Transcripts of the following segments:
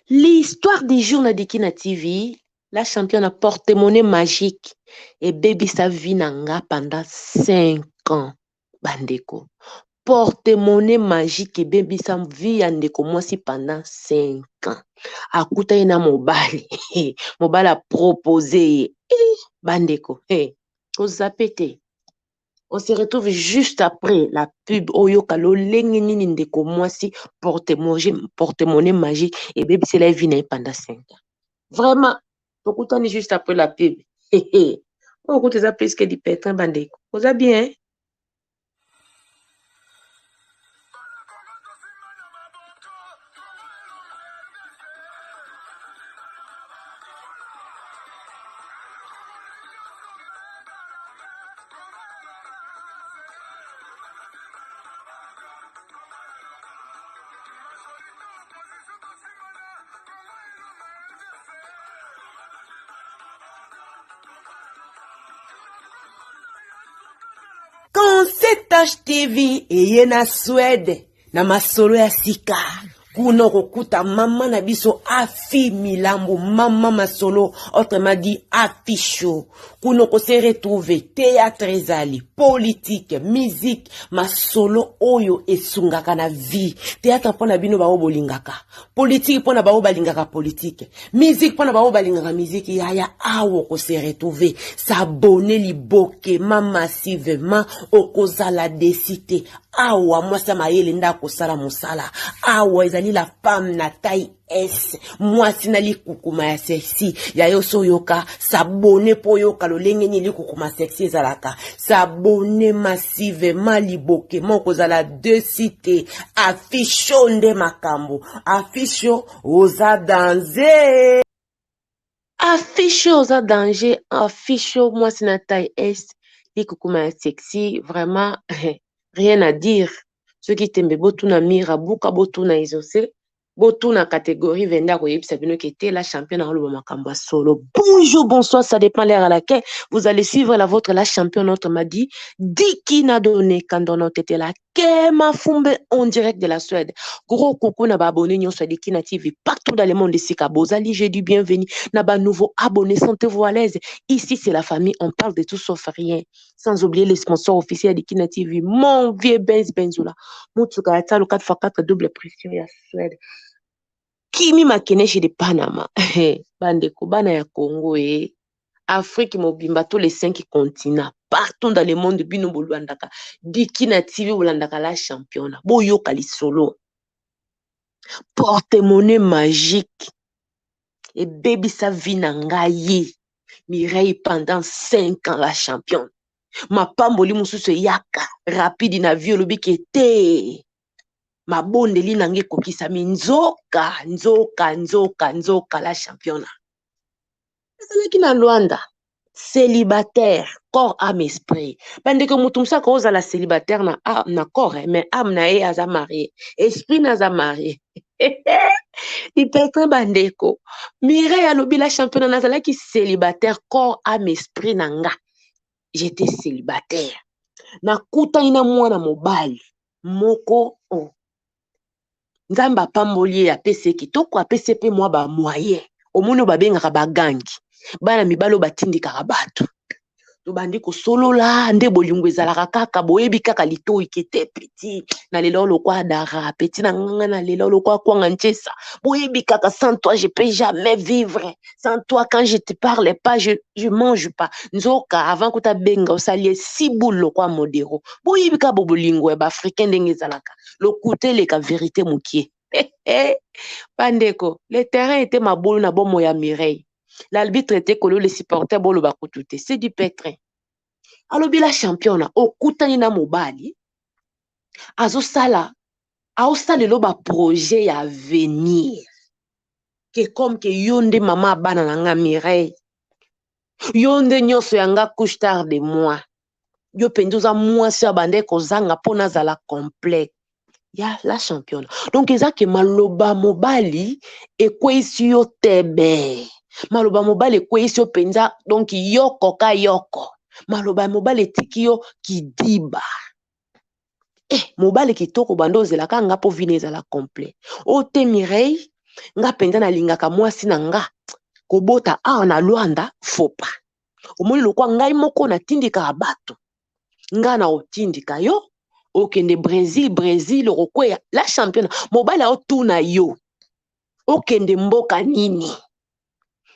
L'histoire du jour na Dikina TV, la championne a porte-monnaie magique ebebisa vie na nga pendant 5 ans. Bandeko, porte-monnaie magique ebebisa vie ya ndeko mwasi pendant 5 ans. Akutani na mobali, mobali a propose ye. Eh, bandeko, eh, kozape te. On se retrouve juste après la pub oyoka lolenge nini ndeko mwasi porte-monnaie magique ebebisela ye vie na ye pendant 5 ans. Vraiment, tokutani juste après la pub. Oyo kutu eza plus que du pétrin bandeko. Oza bien hein? Concept TV eye na Suède na masolo ya sika kuna okokuta mama na biso Afi Milambo, mama masolo, autrement dit Afi Show. Kuna okose retrouver théâtre ezali, politique, musique, masolo oyo esungaka na vie. Théâtre mpo na bino baoyo bolingaka, politique mpo na baoyo balingaka politique, musique mpo na baoyo balingaka musique. Yaya awa okose retrouver, s'abonner libokema massivement, okozala desi te. Awa mwasi ya mayele nde akosala mosala. Awa ezali la femme na taille S, mwasi na likukuma ya sexy. Ya yo so oyoka, s'abonner mpo oyoka lolenge nini likukuma sexy ezalaka. S'abonner massivement libokema, okozala desi te. Affiche nde makambo, affiche oza danger. Affiche oza danger, affiche mwasi na taille S, likukuma ya sexy, vraiment rien à dire. Soki tembe botuna Mira Buka, botuna Exaucé, botuna catégorie 22 akoyebisa bino ke te la championne akoloba makambo ya solo. Bonjour, bonsoir, ça dépend l'heure à laquelle vous allez suivre la vôtre, la championne, notre m'a dit, Dikina Donné, quand on a été là, Kema Fumbe en direct de la Suède. Gros coucou na ba abonné nyonso ya Dikina TV partout dans le monde esika bozali, j'ai du bienvenue na ba nouveaux abonnés, sentez-vous à l'aise. Ici c'est la famille, on parle de tout sauf rien. Sans oublier les sponsors officiels de Dikina TV, mon vieux Benz Benzola, Mutsuka ya Talo 4x4 double pression ya Suède. Kimi Makeneshi de Panama. Bandeko bana ya Congo et Afrique mobimba, tous les 5 continents, partout dans le monde, bino bolandaka Dikina TV, bolandaka la championne, boyoka lisolo. Porte-monnaie magique ebebisa vie na ngai Mireille pendant 5 ans la championne. Mapamboli mosusu eyaka rapide na vie, olobi ke te mabondeli na ngai ekokisami, nzoka nzoka nzoka nzoka la championne. Ezalaki na Luanda, célibataire, corps âme esprit. Bandeko moto mosusu akozala célibataire na corps, mais âme na ye aza marié, esprit na aza marié. Ipetre bandeko, Mireille alobi la championne nazalaki célibataire, corps âme esprit na nga. J'étais célibataire. Nakutani na mwana mobali moko oh. Nzambe apamboli ye, apesi ye kitoko, apesi ye mpe mwa ba moyen. Omoni oyo babengaka bagangi, bana mibali oyo batindikaka bato. Tobandi kosolola nde bolingo ezalaka kaka, boyebi kaka litoyi ke te petit na lelo lokwa dara, petit na nganga na lelo lokwa kwanga nchesa. Boyebi kaka sans toi je peux jamais vivre, sans toi quand je te parle pas je mange pas. Nzoka avant kuta benga osali sibul lokwa modero. Boyebi kaka bo bolingo ya ba africain ndenge ezalaka, lokuta eleka vérité mokie. Bandeko, le terrain était mabulu na bomo ya Mireille. L'arbitre était collé, les supporters bolo bakutute. C'est du pétrin. Alobi la championne, okutani na mobali, azosala, aosala lo ba projet ya avenir. Ke comme ke yo nde mama bana na nga Mireille. Yo nde nyonso ya nga couche tard de moi. Yo penza oza mwasi ya bande kozanga mpo nazala complet. Ya la championne. Donc eza ke maloba mobali ekweyisi yo tebe. Maloba mobali ekweyisi yo penza, donc yoko ka yoko. Maloba mobali etiki yo kidiba. Mobali kitoko bando ozelaka nga po vine ezala complet. O te Mireille, Nga mpenza nalingaka mwasi na nga kobota awa na Luanda fopa. Omoni lokwa ngai moko natindikaka bato, nga na otindika yo okende Brésil, Brésil okokweya la championne. Mobali aotuna yo okende mboka nini?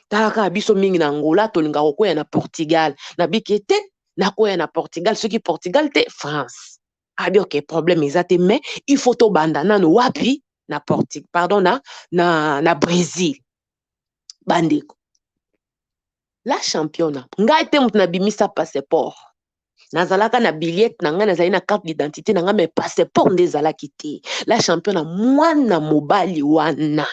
Tala kaka biso mingi na Angola tolinga kokweya na Portugal. Nabiki te nakoya na Portugal, soki Portugal te France. Abi ok, problème eza te, mais il faut tobanda nano wapi? Na Portugal, pardon, na Brésil. Bandeko, la championne, ngai te moto nabimisa passeport. Nazalaka na billet na ngai, nazali na carte d'identité na ngai, mais passeport nde ezalaki te. La championne, mwana mobali wana,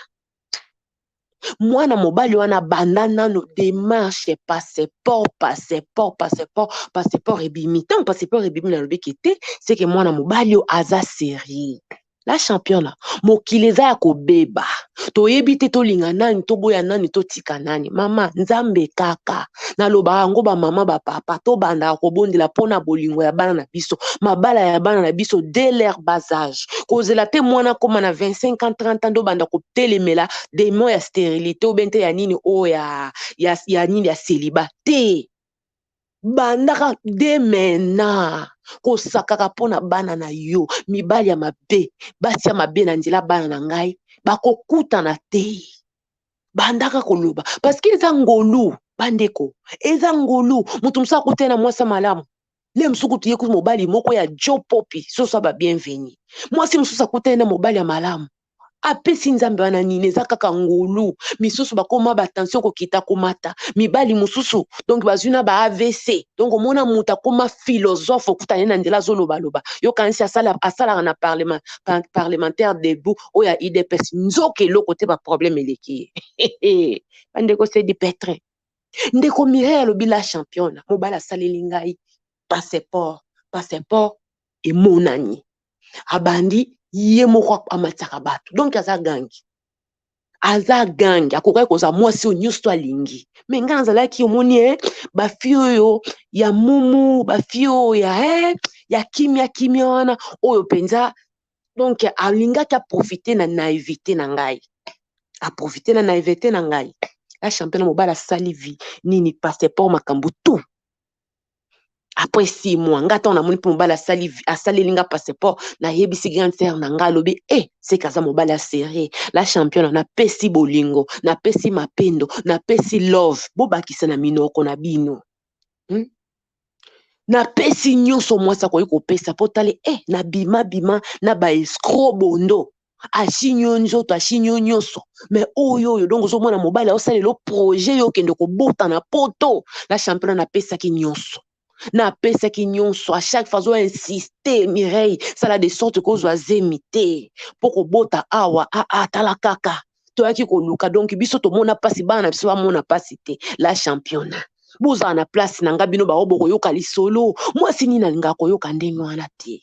mwana mobali wana banda nano démarche passeport, passeport, passeport, passeport ebimi. Ntango passeport ebimi, nalobiki te, c'est que mwana mobali oyo aza sérieux. La championne, mokili eza ya kobeba, toyebi te tolinga nani, toboya nani, totika nani. Mama Nzambe kaka nalobaka yango, bamama, bapapa, tobandaka kobondela mpona bolingo ya bana na biso, mabala ya bana na biso dès leur bas âge. Kozela te mwana akóma na 25 ans, 30 ans, ndobanda kotelemela démon ya stérilité obe te ya nini oyo ya nini ya célibat te. Bandaka dès maintenant kosakaka mpona bana na yo. Mibali ya mabe, basi ya mabe na nzela, bana na ngai bakokutana te. Bandaka koloba parce que eza ngolu, bandeko, eza ngolu. Moto mosusu akutani na mwasi ya malamu, le mosusu kutu ye kutu mobali moko ya jo popi soso ba bienvenu. Mwasi mosusu akutani na mobali ya malamu, apesi Nzambe wana nini? Eza kaka ngolu. Misusu bakóma batension kokita komata, mibali mosusu donc bazwi na ba AVC. Donc omona moto akóma philosophe, okutani na nzela azolobaloba, yokanisi asalaka na parlement, parlementaire debout oyo ya UDPS, nzoka eloko te, baproblème eleki ye. Bandeko, c'est du pétrin. Ndeko Mireille alobi: la championne, mobali asaleli ngai passeport, passeport emonani. Abandi ye moko amatisaka bato, donc aza gangi, aza gangi. Akokaki kozala mwasi oyo nyonso to alingi, mais ngai nazalaki, omoni e bafille oyo ya mumu, bafille oyo ya kimia kimia wana oyo mpenza. Donc alingaki aprofite na naïveté na ngai, aprofite na naïveté na ngai. La championne, mobali asali vi nini, passeport, makambo tout. Après 6 mois, nga ntango namoni mpe mobali asaleli nga passeport, nayebisi grande sœur na nga, alobi e seke aza mobali ya sérieux. La championne, napesi bolingo, napesi mapendo, napesi love, bobakisa na minoko na bino, Napesi nyonso mwasi akoki kopesa mpo tale e nabima bima na baescroc bondo, asini yo nzoto, asini yo nyonso, mais oyo oyo donc ozomona mobali aosalela projet yo okende kobota na poto. La championne, napesaki nyonso, napesaki nyonso. À chaque fois azo insiste: Mireille, sala de sorte kozwa zemi te mpo kobota awa. Aa, tala kaka toyaki koluka, donc biso tomona mpasi, bana na biso bamona mpasi te. La championne, bozala na place na nga, bino bao bokoyoka lisolo. Mwasi nini alingaka koyoka ndenge wana te?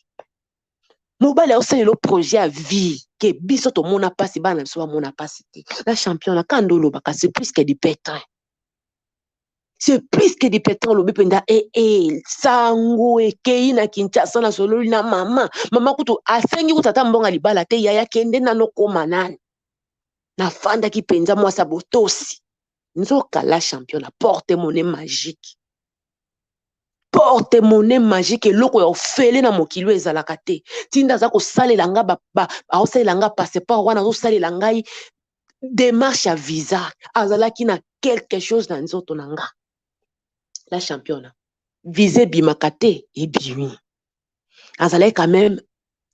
Mobali aosalela projet ya vie ke biso tomona mpasi, bana na biso bamona mpasi te. La championne, kanda olobaka, c'est plus que du pétrin, c'est plus que du pétrin. Olobi mpenza ee sango ekei na Kinshasa, nasololi na mama. Mama kutu asengi kutu ata mbongo libala te. Yaya, kende nano koma nani. Nafandaki mpenza mwasi ya botosi. Nzoka la championne, porte monnaie magique, porte monnaie magique, eloko ya ofele na mokili oyo ezalaka te. Ntinda aza kosalela nga, aosalela nga passeport wana, azosalela ngai démarche ya visa, azalaki na quelque chose na nzoto na nga. La championne, visa ebimaka te, ebimi. Azalaki quand même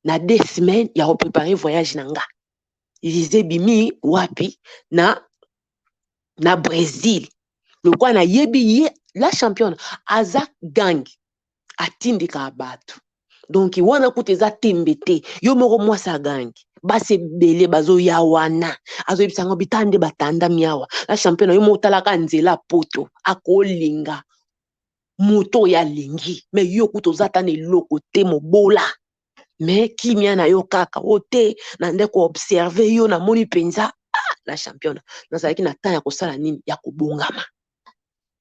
na 2 semaines ya kopréparer voyage na nga. Visa ebimi wapi? Na Brésil. Lokola nayebi ye, la championne, aza gang, atindikaka bato, donc wana kuta eza tembe te. Yo moko mwasi ya gangi, basi ebele bazoya wana, azoyebisa ngo bitala nde batandami awa. La championne, yo moko otalaka nzela poto, akolinga moto oyo alingi, mais yo kuta oza ata na eloko te, mobola, mais kimia na yo kaka o te na nde koobserve yo. Namoni mpenza, ah, la championne, nazalaki na temps ya kosala nini? Ya kobongama.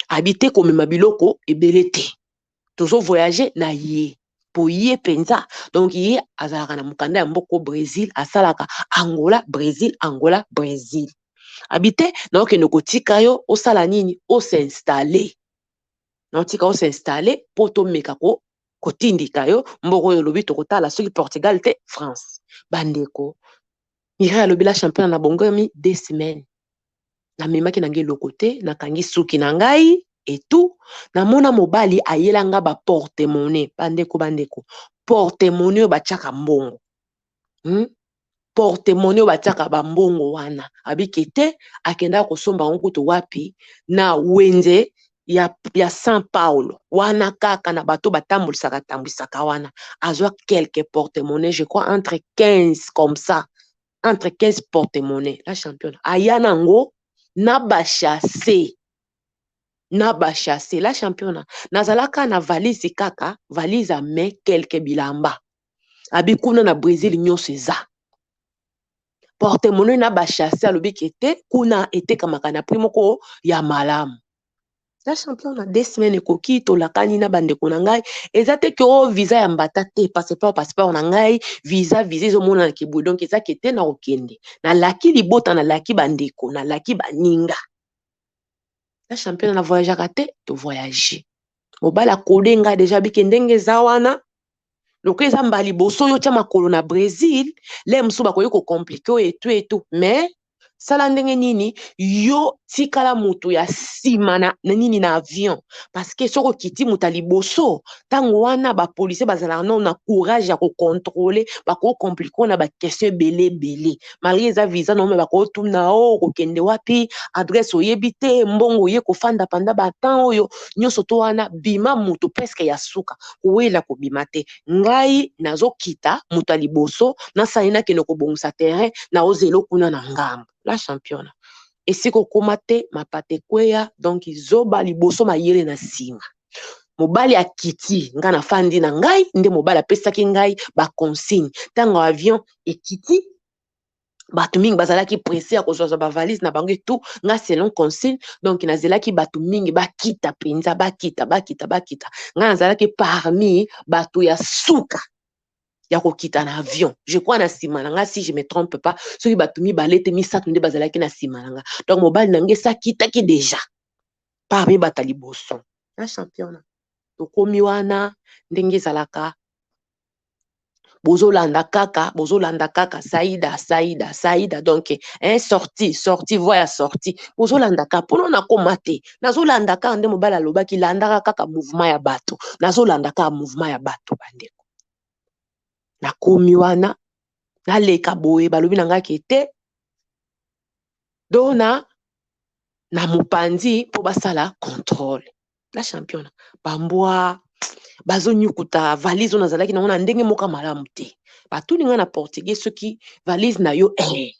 Abi te komema biloko ebele te, tozovoyage na ye. Po ye mpenza, donc ye azalaka na mokanda ya mboko Brésil, asalaka Angola, Brésil, Angola, Brésil. Abi te, naokende kotika yo osala nini, os'installe, naotika os'installe mpo tomeka ko kotindika yo mboko oyo olobi. Tokotala soki Portugal te, France. Bandeko, Mireille alobi: "La championne, na bongomi 2 semaines, namemaki na ngai eloko te, nakangi suki na ngai etu." Namona mobali ayela nga baporte-monnaie. Bandeko, bandeko, porte-monnaie oyo batiaka mbongo, Porte-monnaie oyo batiaka bambongo wana, abiki te, akendaka kosomba yango kutu wapi? Na wenze ya Saint Paulo wana, kaka na bato batambolisaka tambwisaka wana. Azwa quelques porte-monnaie, je crois entre 15 comme ça, entre 15 porte-monnaie. La championne, aya nango na basachets, na basachets. La championne, nazalaka na valise, kaka valise ame quelque bilamba. Abi kuna na Brésil nyonso eza porte-monnaie na basachets. Alobiki ete kuna etekamaka na prix moko ya malamu. La championne, 2 semaines ekoki, tolakani na bandeko na ngai. Eza te ke o visa ya mbata te, passeport, passeport na ngai, visa, visa ezomonana ke boye. Donc eza ke te na kokende, nalaki libota, nalaki bandeko, nalaki baninga. La championne, na voyageaka te, tovoyage. Mobali akode ngai déjà, bike ndenge eza wana, lokola eza mbala liboso oyo otya makolo na Brésil, le mosusu bakoki kocompliquer oyo etu etu, mais sala ndenge nini, yo tikala moto ya nsima na nini, na avion, parce que soki okiti moto ya liboso, ntango wana bapolicier bazalaka nano na courage ya kocontrôler, bakocompliquer na baquestion ebele ebele. Malgré eza visa no, me bakotuna o okokende wapi, adresse oyebi te, mbongo oye kofanda panda batemps oyo nyonso to wana. Bima moto presque ya suka, kowela kobima te. Ngai nazokita moto ya liboso, nasali nakende kobongisa terrain, naozela kuna na ngambo. La championne, esika okóma te, mapata ekweya. Donc zoba liboso, mayele na nsima. Mobali akiti, ngai nafandi na ngai nde mobali apesaki ngai baconsigne. Ntango avion ekiti, bato mingi bazalaki pressé ya kozwazwa bavalise na bango etu. Nga, selon consigne, donc nazelaki bato mingi bakita mpenza, bakita, bakita, bakita. Ngai nazalaki parmi bato ya suka ya kokita na avion. Je crois na nsima na nga, si je me trompe pas, soki bato mibale te, misato nde bazalaki na nsima na nga. Donc mobali na ngai esi akitaki déjà parmi bato ya liboso. Na championne, tokomi wana ndenge ezalaka, bozolanda kaka, bozolanda kaka saída, saída, saída. Donc un sortie, sortie, voie ya sortie, bozolanda kaka mpona nakóma te. Nazolanda kaka nde mobali alobaki: "Landaka kaka mouvement ya bato." Nazolanda kaka mouvement ya bato. Bandeko, nakomi wana, naleka boye, balobi na ngai ke te, dona na mopanzi mpo basala contrôle. La championne, bambwa bazonyukuta valise oyo nazalaki nango na ndenge moko malamu te. Batuni ngai na portugais: "Soki valise na yo ngai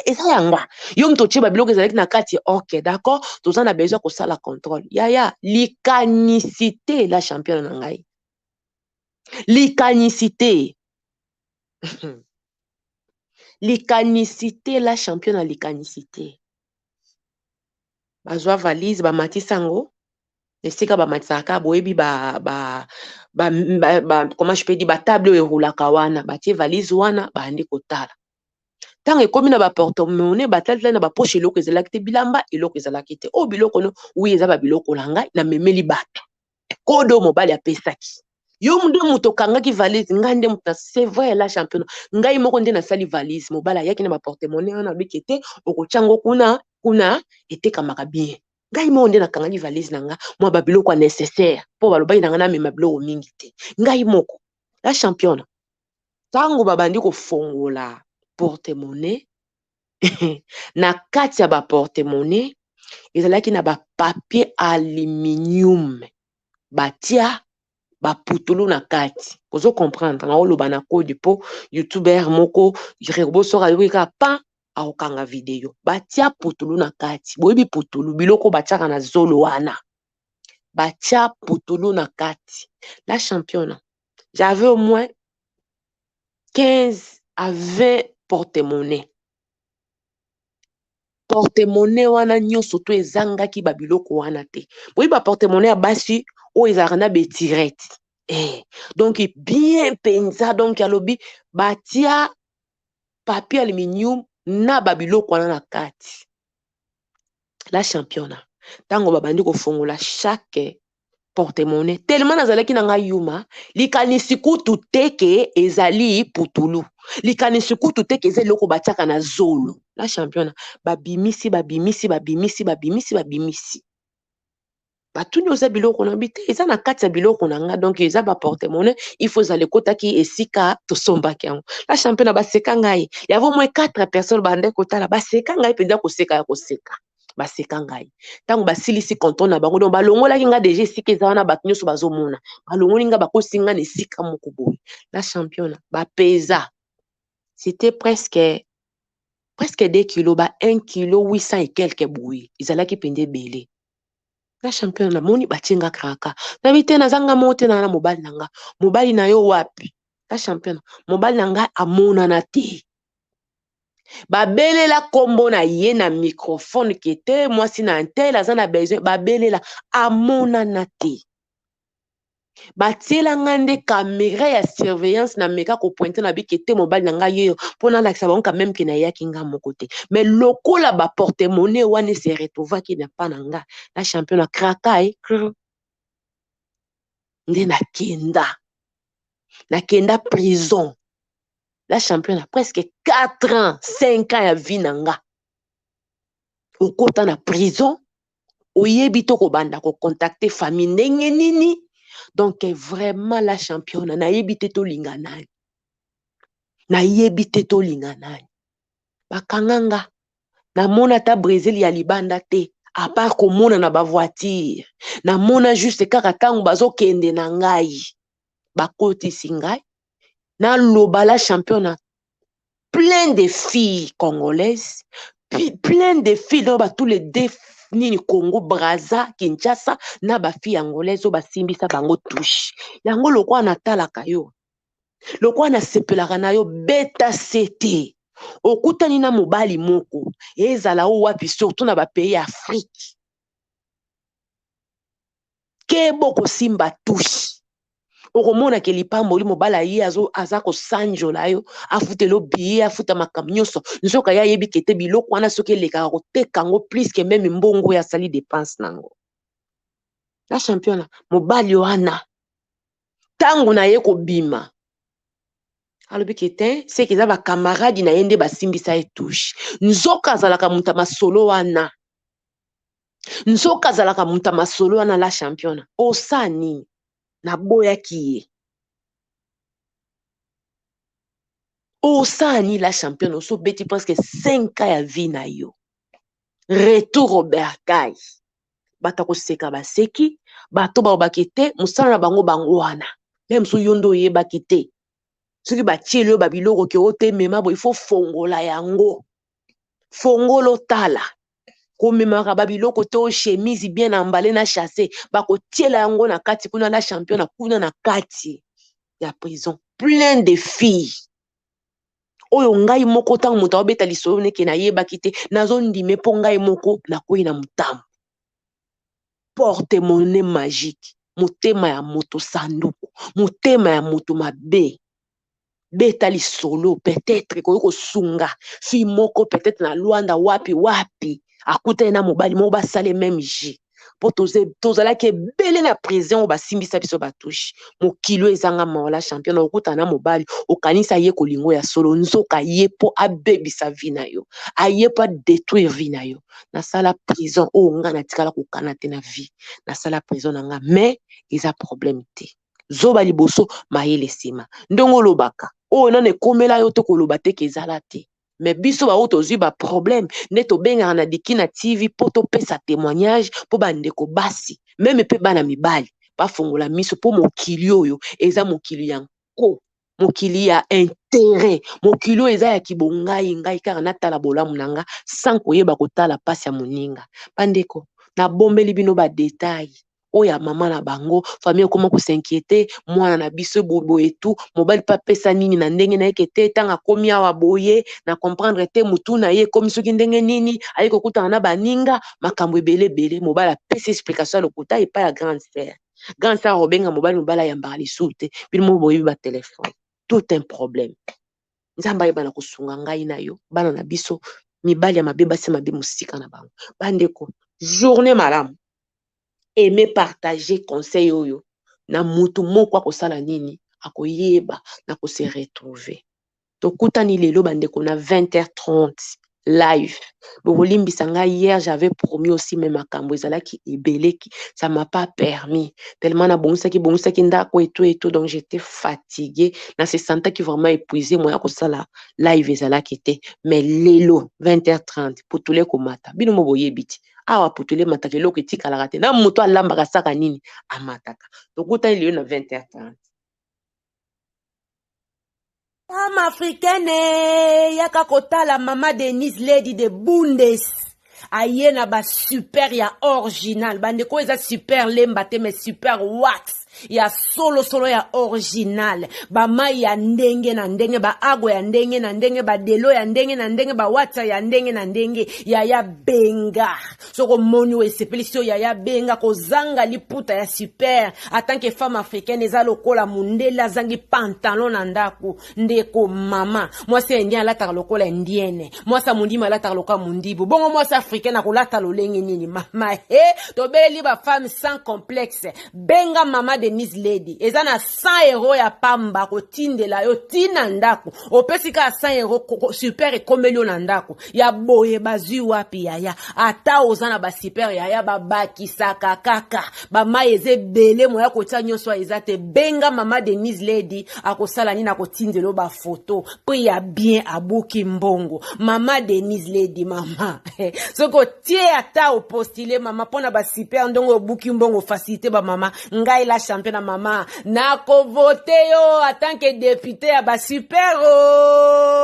eza ya nga, yo moto otie babiloko ezalaki na kati?" "Ok, d'accord, toza na besoin kosala contrôle." Yaya, likanisi te. La championne na ngai, likanisi te, likanisi te. La championne, likanisi te. Bazwa valise, bamatisa yango esika bamatisaka kaka, boyebi ba, ba, ba, ba, ba, comment je peux dire, batable oyo eroulaka wana. Batie valise wana, bandi kotala. Ntango ekómi na baporte-monnaie, batali na bapoche, eloko ezalaki te. Bilamba, eloko ezalaki te. Oyo biloko no? Wi, eza babiloko na ngai, namemeli bato. Kode oyo mobali apesaki: "Yo nde moto okangaki valise?" "Ngai nde moto." C'est vrai, la championne, ngai moko nde nasali valise. Mobali ayaki na baporte-monnaie wana, abiki te, "Okotia yango kuna, kuna etekamaka bien." Ngai moko nde nakangaki valise na nga, mwa babiloko ya nécessaire, mpo balobaki na ngai namema biloko mingi te. Ngai moko. La championne, ntango babandi kofongola porte-monnaie, na kati ya baporte-monnaie ezalaki na bapapier aluminium, batia baputulu na kati. Ozo comprendre, naoloba na code mpo youtuber moko robot ayoki kaka pan, akokanga video. Batia putulu na kati. Boyebi putulu, biloko batiaka na zolo wana, batia putulu na kati. La championne, j'avais au moins 15 à 20 porte-monnaie. Porte-monnaie wana nyonso to ezangaki babiloko wana te. Boyebi baporte-monnaie ya basi oyo ezalaka na betirete. Donc bien mpenza, donc alobi batia papier aluminium na babiloko wana na kati. La championnat, ntango babandi kofongola chaque porte-monnaie, tellement nazalaki na ngai yuma, likanisi kutu te ke ezali putulu, likanisi kutu te ke eza eloko batiaka na zolo. La championnat, babimisi, babimisi, babimisi, babimisi, babimisi. Batuni: "Oza biloko na bi te?" "Eza na kati ya biloko na nga, donc eza baporte-monnaie, il faut ezala ekotaki esika tosombaki yango." La championnat, baseka ngai. Y avait au moins quatre personnes bande kotala, baseka ngai mpenza, koseka ya koseka, baseka ngai. Ntango basilisi contrôle na bango, donc balongolaki nga déjà esika eza wana, bato nyonso bazomona, balongoli nga, bakosi nga na esika moko boye. La championnat, bapeza, c'était presque 2 kilo, ba 1 kilo 800 et quelque boye, ezalaki mpenza ebele. La championnat, namoni batie nga kraka. Nabi te, naza nga moko te, na mobali na nga. "Mobali na yo wapi?" La championnat, mobali na ngai amonana te. Babelela nkombo na ye na microphone ke te, mwasi na un tel aza na besoin, babelela, amonana te. Batiela nga nde caméra ya surveillance, na meka kopointer na bike te, mobali na ngai yeyo, mpo nalakisa bango quand même ke nayaki nga moko te. Mais lokola baporte-monnaie wana ese retrouvaki na pa na nga, na champion na kraka nde nakenda prison. La champion, presque 4 ans, 5 ans ya vie na nga, okota na prison, oyebi to kobanda kocontacter famille ndenge nini. Donc vraiment, la championne, nayebi te tolinga nani, nayebi te tolinga nani. Bakanga nga, namona ata Brésil ya libanda te, à part komona na bavoiture. Namona juste kaka ntango bazokende na ngai, bakotisi ngai. Naloba, la championnat, plein de filles congolaises, plein de filles oyo ba tous les deux nini, Congo Braza, Kinshasa, na bafille angolaise oyo basimbisa bango touche yango. Lokola natalaka yo, lokola nasepelaka na yo, beta se te. Okutani na mobali moko, ezala o wapi, surtout na bapays ya Afrique, kebo kosimba touche. Okomona ke lipamboli, mobali aye, aza kosanjola yo, afutela yo billet, afuta makambo nyonso, nzoka ye ayebi ke te biloko wana soki elekaka koteka yango plus que même mbongo oyo asali dépense nango. La championnat, mobali wana, ntango na ye kobima, alobi ke te, seke eza bakamaradi na ye nde basimbisa ye touche. Nzoka azalaka moto ya masolo wana, nzoka azalaka moto ya masolo wana. La championnat, osa nini? Naboyaki ye. Osala nini? La championne, oso obeti presque 5 ans ya vie na yo, retour au bercail. Bato ya koseka baseki, bato balobaki te, mosala na bango bango wana. Me mosusu yo nde oyebaki te, soki batieli yo babiloko ke otemema boye, ifo fongola yango, fongola otala. Komemaka babiloko te o chemise bien emballé na chasse, bakotiela yango na kati kuna. La championnat, kuna na kati ya prison, plein de filles oyo ngai moko, ntango moto aobeta lisolo neke nayebaki te, nazondime mpo ngai moko nakwei na motambo. Porte-monnaie magique, motema ya moto sanduku, motema ya moto mabe. Beta lisolo, peut-être ekoki kosunga fille moko, peut-être na Lwanda wapi wapi, akutani na mobali moko, basala même jeu, mpo tozalaki ebele na prison oyo basimbisa biso batouche. Mokili oyo ezanga mawa. La champion, okutana na mobali, okanisa ye kolingo ya solo, nzoka ye mpo abebisa vie na yo, aye mpo adétruire vie na yo. Nasala prison oyo nga natikala kokana te na vie, nasala prison na nga, mais eza problème te. Zoba liboso, mayele nsima. Ndenge olobaka oyo nano ekomela yo te, koloba te ke ezala te. Me biso baoyo tozwi baproblème nde tobengaka na Dikina TV mpo topesa témoignage, mpo bandeko basi, même mpe bana mibali, bafongola miso, mpo mokili oyo eza mokili ya nko, mokili ya intérêt, mokili oyo eza ya kibongai ngai kaka natala bolamu na nga sans koyeba kotala mpasi ya moninga. Bandeko, nabombeli bino badétail oyo ya mama na bango. Famille ekoma kos'inquiéter, mwana na biso boye tu, mobali mpe apesa nini na ndenge na ye ke te. Ntango akomi awa boye, na comprendre te mutu na ye ekomi soki ndenge nini, aye kokutana na baninga, makambo ebele ebele. Mobali apesi explication ya lokuta epai ya grande sœur. Grande sœur akobenga mobali, mobali ayambaka lisusu te. Bino moko boyebi ba téléphone, tout un problème. Nzambe ayeba na kosunga ngai na yo, bana na biso, mibali ya mabe, basi mabe, mosika na bango. Bandeko, journée malamu. Aime, partage conseil oyo na mutu moko akosala nini, akoyeba na kose retrouver. Tokutani lelo, bandeko, na 20h30 live. Bokolimbisa ngai, hier j'avais promis aussi, mais makambo ezalaki ebeleki, ça m'a pas permis tellement nabongisaki bongisaki ndako eto eto, donc j'étais fatiguée, na se sentaki vraiment épuisé, moya kosala live ezalaki te. Mais lelo 20h30, putule komata. Bino mo boyebi ti awa putule emataka, eloko etikalaka te na moto alambaka saka nini amataka. Tokutani lelo na 20h30. Femme africaine, yaka kotala mama Denise Lady de Bundes, aye na basuper ya original. Bandeko, eza super lemba te, mais super wax ya solosolo ya original. Bamai ya ndenge na ndenge, baago ya ndenge na ndenge, badelo ya ndenge na ndenge, bawatsa ya ndenge na ndenge. Yaya, benga soki omoni oyo esepelisi oyo. Yaya, benga. Kozanga liputa ya super en tant que femme africaine eza lokola mondele azangi pantalon na ndako. Ndeko mama, mwasi ya indien alataka lokola indienne, mwasi ya mondimi alataka lokola mondibu, bongo mwasi africaine akolata lolenge nini? Mama, he, tobeleli bafemme sans complexe. Benga mama Denise Lady, eza na 100 euro ya pamba, kotindela yo ntina ndako. Opesi kaka 100 euro, super ekomeli yo na ndako. Ya boye bazwi wapi, yaya? Ata oza na basuper, yaya, babakisaka kaka bamai eza ebele, moya kotia nyonso eza te. Benga mama Denise Lady, akosala nini? Akotindela yo bafoto mpo ya bien. Abuki mbongo, mama Denise Lady. Mama, soki otie ata opostule mama mpo na basuper, ndongo obuki mbongo, facilité bamama. Ngai la champion na mama, nakovote yo en tant que député ya basuper o.